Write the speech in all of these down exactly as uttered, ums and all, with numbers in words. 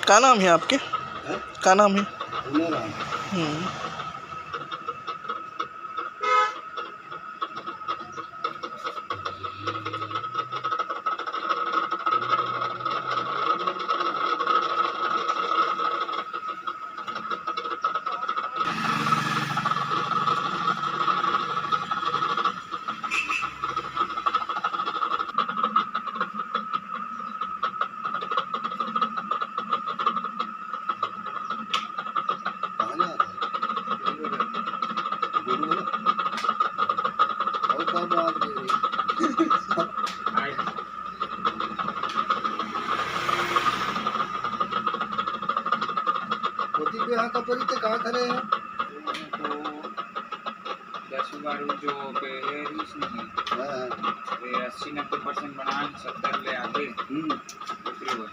का नाम हे आपके? हैं? का नाम हे? पूनाराम। हम्म। कहाँ जा रहा है? गोलू बोला। और बाबा आ गए। हाय। होती पे यहाँ का परी ते कहाँ खड़े हैं? तो दस बार जो पे है, इसमें हाँ, हाँ। ये अस्सी नब्बे परसेंट बना, सत्तर ले आते। हम्म। उतरे हुए।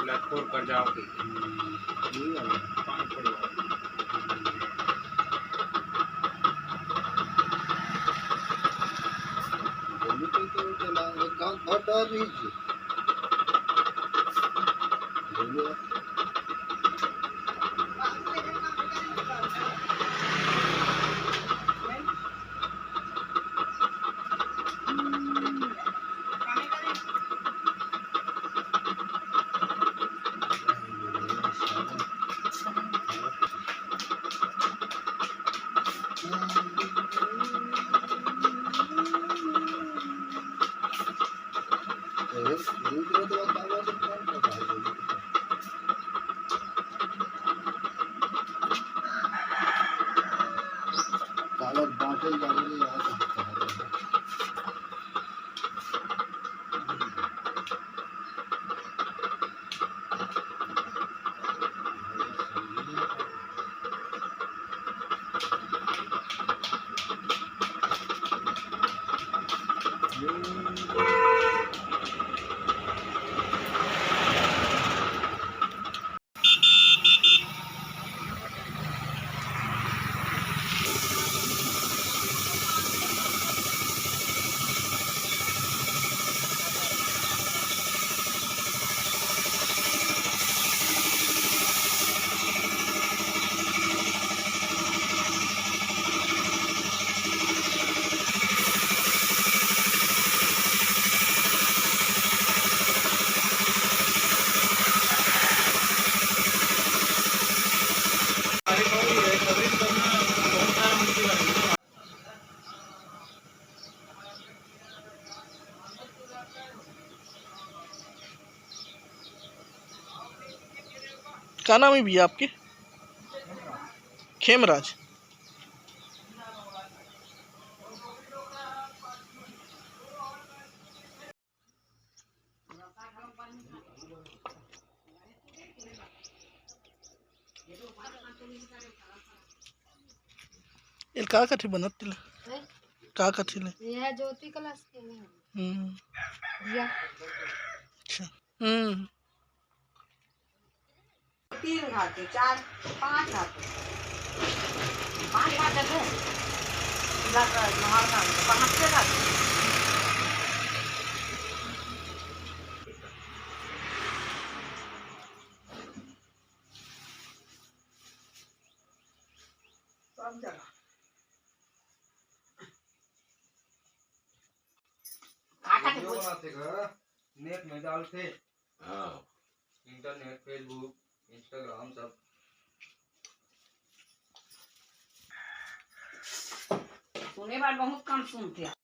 लटकोर कर जाओगे। हम्म, ये वाला। पानी पड़ जाओगे। बोलू तो, तो चला, एक काम बहुत डर रही जी। बोलू। काला बाटल गाड़ी में यार। का नाम हे भैया आपके? खेमराज। एला का कथे बनत तेला? हैं? का कथे ले? ये है ज्योति कलश के है। हम्म। दिया। अच्छा। हम्म। तीन घाट है, चार, पाँच घाट है। पाँच घाट है। इधर नहर घाट, पाँच छह घाट है। सब जगह। काका के वीडियो पूछ। बनाथे गा, नेट में डालथे। हाँ। इंटरनेट, Facebook, Instagram सब। सुने बर बहुत कम सुनथे।